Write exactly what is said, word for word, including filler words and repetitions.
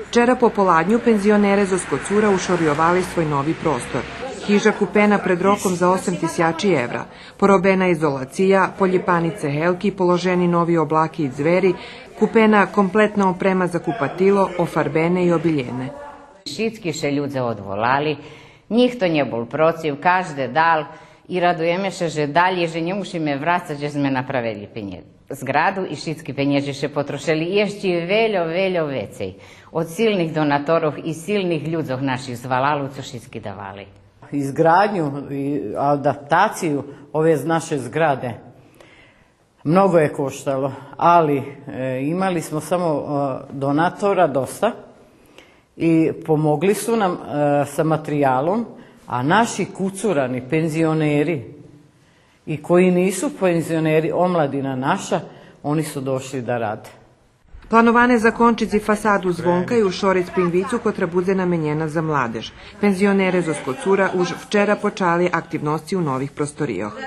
Вчера пополадню пензионере зоз Коцура ушорйовали свой нови простор. Хижа купена пред роком за осем тисячи евра. Поробена изолация, полїпани цегелки, положени нови облаки и дзвери, купена комплетна опрема за купатило, офарбене и обилєне. Шицки ше людзе одволали, нїхто нє бул процив, кажде дал и радуєме ше же далєй, же нє мушиме врацац, же зме направели пенє-, зґраду и шицки пенєжи ше потрошели и ище вельо, вельо вецей. Од силних донаторох и силних людзох наших з валалу, цо шицки давали. Изградњу и адаптацију ове наше зграде много је коштало, али, е, имали смо само, е, донатора доста и помогли су нам, е, са материјалом, а наши Коцурани, пензионери, и који нису пензионери, омладина наша, они су дошли да раде. Плановане закончиц и фасаду звонка и ушориц пинвицу котра будзе наменєна за младеж. Пензионере зоз Коцура уж вчера почали активносци у нових просторийох.